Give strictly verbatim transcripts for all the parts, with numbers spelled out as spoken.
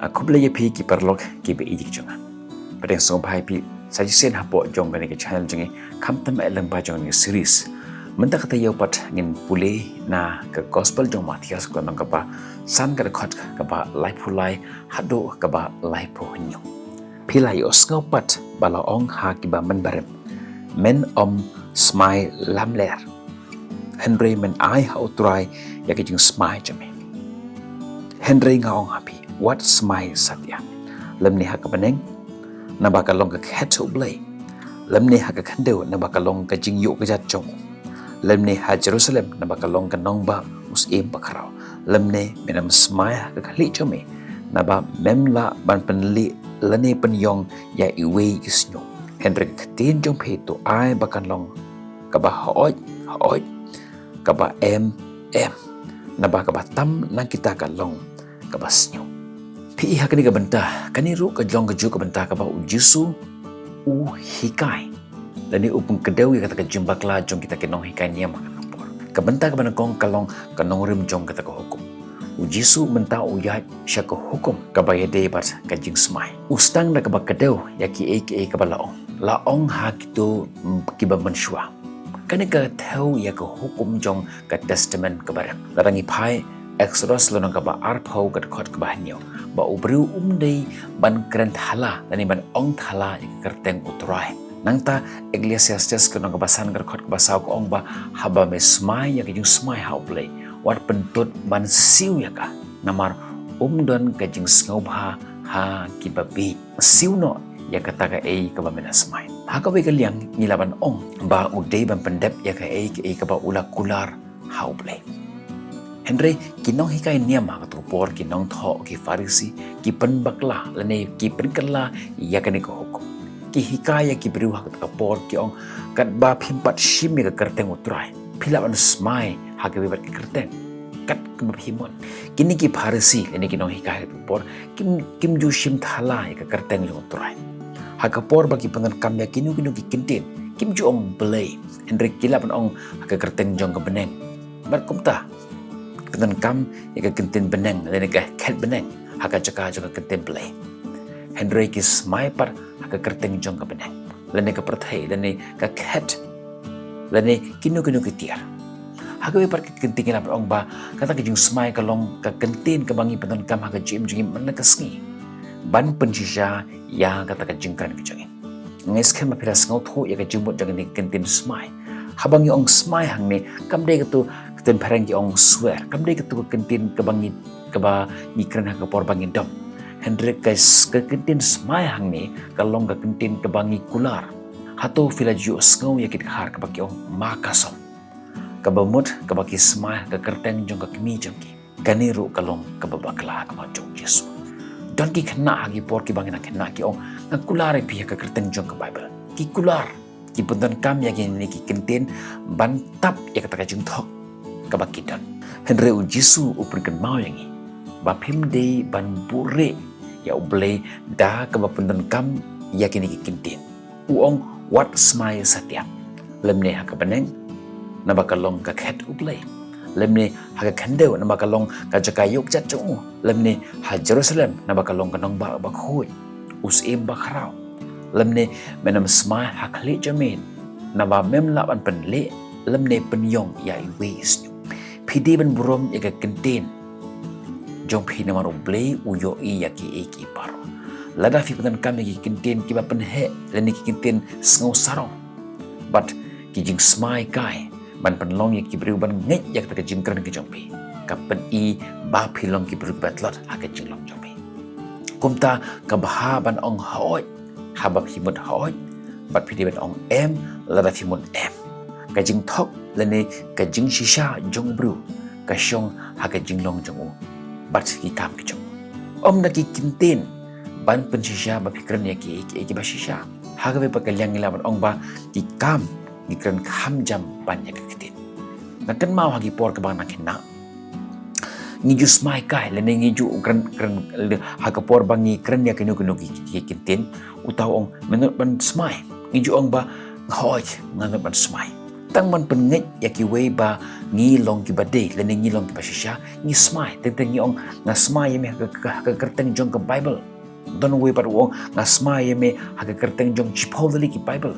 Nga khublei ïa phi ki paralok kiba ïeit jong nga. Pyrshang sngewbha ïa phi sa shisien hapoh jong kane ka channel jong ngi, khamtam eh lyngba jong kane ka series. Mynta ka taïew pat ngin pule na ka Gospel jong Mathaios ka lynnong kaba san, ka dkhot kaba laiphew lai haduh kaba laiphew hynñiew. Phi la ïohsngew pat ba la ong ha kiba mynbarim, men ym smai lamler. Hynrei men ai ha U Trai ïa ka jingsmai jong me. Hynrei nga ong ha phi, wat smai satia, lymne ha ka bneng, naba ka long ka khet U Blei, lymne ha ka khyndew, naba ka long ka jingïuh kjat jong u, lymne ha Jerusalem, naba ka long ka nongbah u syiem bakhraw, lymne men ym smai ha ka khlieh jong me, naba mem lah ban pynlieh lane pynïong ïa iwei i snium. Hynrei ka ktien jong phi to ai ba kan long kaba hooid hooid, kaba em em, naba kaba tam na kita ka long kaba snium. Phi i ha kane ka bynta, kane ruh ka long kajuh ka bynta kaba U Jisu u hikai lane u pynkdew ïa kata ka jingbakla jong kita ki nonghikai niam ha kata ka por. Ka bynta kaba nyngkong ka long ka nongrim jong kata ka hukum. U Jisu mynta u ïaid sha ka hukum kaba ïadei bad ka jingsmai. U sdang da kaba kdew ïa kiei kiei kaba la ong. La ong ha kito, mm, kiba mynshuwa. Kane ka thew ïa ka hukum jong ka Testament kaba rim. Lada ngi phai Exodus lynnong kaba arphew, ka dkhot kaba hynñiew, ba u briew um dei ban kren thala lane ban ong thala ïa ka kyrteng U Trai. Nangta Ecclesiastes ka lynnong kaba san, ka dkhot kaba saw ka ong ba haba me smai ïa ka jingsmai ha U Blei, wat pyntut ban siew ïa ka, namar um don ka jingsngewbha ha kiba bieit. Siew noh ïa kata kaei kaba me la smai. Ha kawei ka liang ngi lah ban ong ba u dei ban pyndep ïa kaei kaei kaba u la kular ha U Blei. Hynrei ki nonghikai niam ha kato ka por, ki nongthoh, ki Pharisi, ki pynbakla lane ki pynkylla ïa kane ka hukum. Ki hikai ïa ki briew ha kato ka por, ki ong, katba phim pat shim ïa ka kyrteng U Trai, phi lah ban smai ha kawei pat ka kyrteng kat kaba phi mon. Kine ki Pharisi lane ki nonghikai ha kato ka por kim, kim ju shim thala ïa ka kyrteng jong U Trai. Ha ka por ba ki pyndonkam ïa kino kino ki kyntien, kim ju ong Blei, hynrei ki lah ban ong ha ka kyrteng jong ka bneng. Bad kumta, ki pyndonkam ïa ka kyntien bneng lane ka khet bneng ha ka jaka jong ka kyntien Blei. Hynrei ki smai pat ha ka kyrteng jong ka bneng lane ka pyrthei lane ka khet lane kino kino ki tiar. Ha kawei pat ka kyntien ngi lah ban ong ba kata ka jingsmai ka long ka kyntien kaba ngi pyndonkam ha ka jingim jong ngi man la ka sngi ban pynshisha ïa kata ka jingkren ka jong ngi. Nga ngeit skhem ba phi la sngewthuh ïa ka jingmut jong kane ka kyntien smai. Haba ngi ong smai hangne, kam dei kato ka ktien phareng ki ong swear, kam dei kato ka kyntien kaba ngi, kaba ngi kren ha ka por ba ngi dom. Hynrei ka s-, ka kyntien smai hangne ka long ka kyntien kaba ngi kular. Hato phi la ju ïohsngew ïa ki dkhar kaba ki ong makasom, kaba mut kaba ki smai ha ka kyrteng jong ka kmie jong ki? Kane ruh ka long kaba bakla ha khmat jong U Jisu. Don ki khynnah ha ki por kiba ngi nang khynnah ki ong, nga kular ïa phi ha ka kyrteng jong ka Baibl. Ki kular, ki pyndonkam ïa kine ki kyntien ban tap ïa kata ka jingthok kaba ki don. Hynrei U Jisu u pynkynmaw ïa ngi ba phim dei ban buhrieh ïa U Blei da kaba pyndonkam ïa kine ki kyntien. U ong, wat smai satia, lymne ha ka bneng, naba ka long ka khet U Blei, lymne ha ka khyndew, naba ka long ka jaka ïuh kjat jong u, lymne ha Jerusalem, naba ka long ka nongbah bakhuid, u syiem bakhraw, lymne men ym smai ha khlieh jong me, naba mem lah ban pynlieh lymne pynïong ïa iwei i snium. Phi dei ban burom ïa ka kyntien jong phi namar U Blei u ïohi ïa kiei kiei baroh. Lada phi pyndonkam ïa ki kyntien kiba pynheh lane ki kyntien sngewsarong bad ki jingsmai kai ban pynlong ïa ki briew ban ngeit ïa kata ka jingkren ka jong phi, ka pyni ba phi long ki briew kiba tlot ha ka jinglong jong phi. Kumta ka bha ban ong hooid haba phi mut hooid, bad phi dei ban ong em lada phi mut em. Ka jingthok lane ka jingshisha jong u briew ka shong ha ka jinglong jong u bad ki kam ki jong u. Ym da ki kyntien ban pynshisha ba phi kren ïa kiei kiei kiba shisha. Ha kawei pat ka liang ngi lah ban ong ba ki kam ngi kren kham jam ban ïa ka ktien. Nga kynmaw ha ki por kaba nga nang khynnah, ngi ju smai kai lane ngi ju kren, kren, ha ka por ba ngi kren ïa kino kino ki, ki, ki kyntien, uta u ong, me nud ban smai. Ngi ju ong ba, hooid, nga nud ban smai. Tang ban pynngeit ïa kiwei ba ngi long kiba dei lane ngi long kiba shisha, ngi smai. Teng teng ngi ong, nga smai ïa me ha ka, ha ka kyrteng jong ka Bible. Don uwei pat u ong, nga smai ïa me ha ka kyrteng jong shiphew tylli ki Bible.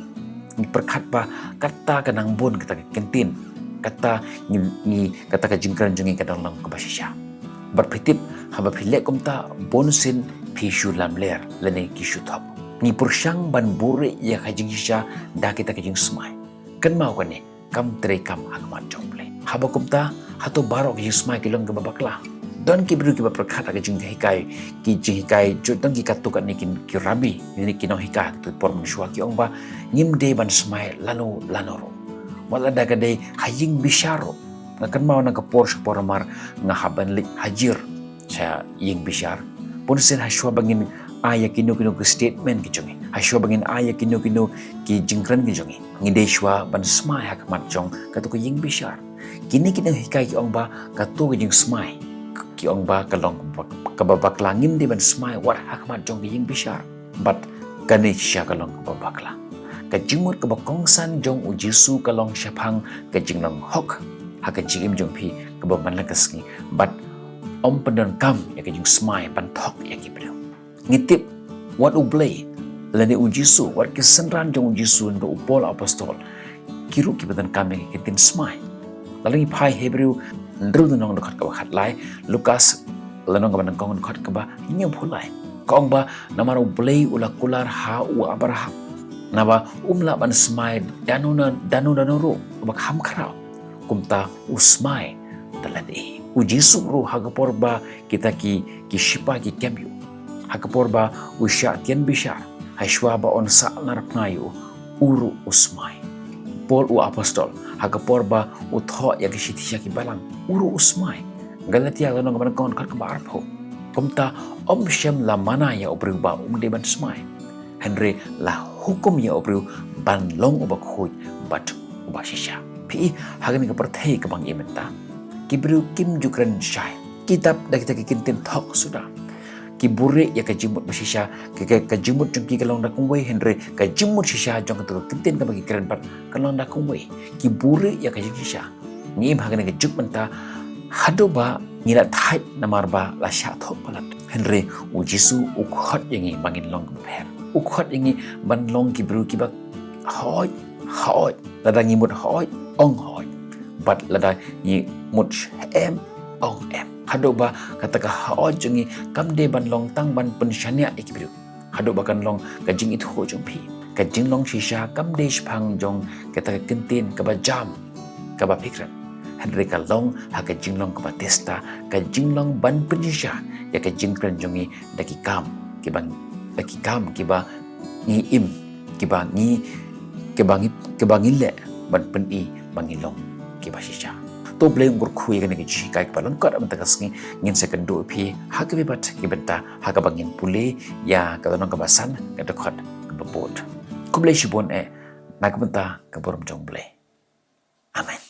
Ngi pyrkhat ba kata ka nang bun kata ka kyntien, kata ngi, ngi, kata ka jingkren jong ngi ka dang long kaba shisha. Bad phi tip, haba phi leh kumta, bunsien phi shu lamler lane ki shu thok. Ngi pyrshang ban buhrieh ïa ka jingshisha da kita ka jingsmai. Kynmaw kane, kam treikam ha khmat jong U Blei. Haba kumta, hato baroh ki jingsmai ki long kiba bakla? Don ki briew kiba pyrkhat ha ka jinghikai, ki jinghikai jong, don ki katto katne ki, ki rabbi, ki nonghikai ha kato ka por mynshuwa, ki ong ba ngim dei ban smai lano lano ruh, wat lada ka dei ha ïing bishar ruh. Nga kynmaw na ka por sha por namar nga hap ban leit hajir sha ïing bishar. Bunsien hashuwa ba ngin ai ïa kino kino ki statement ki jong ngi, hashuwa ba ngin ai ïa kino kino ki jingkren ki jong ngi, ngi dei shuwa ban smai ha khmat jong kato ka ïing bishar. Kine ki nonghikai ki ong ba kato ka jingsmai, ki ong ba ka long kaba bakla, ngim dei ban smai wat ha khmat jong ka ïing bishar. Bad kane shisha ka long kaba bakla. Ka jingmut kaba kongsan jong U Jisu ka long shaphang ka jinglong hok ha ka jingim jong phi kaba man la ka sngi. Bad ym pyndonkam ïa ka jingsmai ban thok ïa ki briew. Ngi tip, wat U Blei lane U Jisu, wat ki synran jong U Jisu, nangta u Paul apostol, ki ruh kiba donkam ïa ki ktien smai. Lada ngi phai Hebru hynriew lynnong dkhot kaba khatlai, Lukas lynnong kaba nyngkong dkhot kaba hynñiewphew lai, ka ong ba namar U Blei u la kular ha u Abraham, naba um lah ban smai da uno na, da uno na uno ruh uba kham khraw. Kumta u smai da lade. U Jisu ruh ha ka por ba kita ki, ki shipai ki kem ïa u, ha ka por ba u shah tian bishar, hashuwa ba un sah nar phna ïa u, u ruh u smai. Paul u apostol, ha ka por ba u thoh ïa ka shithi sha ki balang, u ruh u smai. Galatia lynnong kaba nyngkong dkhot kaba arphew. Kumta ym shym la mana ïa u briew ba um dei ban smai, hynrei la hukum ïa u briew ban long uba khuid bad uba shisha. Phi i, ha kane ka pyrthei kaba ngi im mynta, ki briew kim ju kren shai. Ki dap da kita ki ktien thok suda. Ki buhrieh ïa ka jingmut ba shisha, ka, ka, ka jingmut jong ki ka long da kumwei, hynrei ka jingmut shisha jong kato ka ktien kaba ki kren pat ka long da kumwei. Ki buhrieh ïa ka jingshisha. Ngi im ha kane ka juk mynta, haduh ba ngi la thait namar ba la shah thoh palat. Hynrei U Jisu u khot ïa ngi ba ngin long kiba pher. U khot ïa ngi ban long ki briew kiba hooid, hooid. Lada ngi mut hooid, ong hooid. Bad lada ngi mut em, ong em. Haduh ba kata ka hooid jong ngi kam dei ban long tang ban pynshaniah ïa ki briew. Haduh ba kan long ka jingithuh jong phi. Ka jinglong shisha kam dei shaphang jong kata ka ktien kaba jam kaba phi kren, hynrei ka long ha ka jinglong kaba tista, ka jinglong ban pynshisha ïa ka jingkren jong ngi da ki kam kiba, da ki kam kiba ngi im, kiba ngi, kiba ngi, kiba ngi leh ban pyni ba ngi long kiba shisha. To U Blei un kyrkhu ïa kane ka jinghikai kaba lyngkot mynta ka sngi. Ngin sa kynduh ïa phi ha kawei pat ki bynta ha kaba ngin pule ïa ka lynnong kaba san, ka dkhot kaba bud. Khublei shibun eh, na ka bynta ka burom jong U Blei. Amen.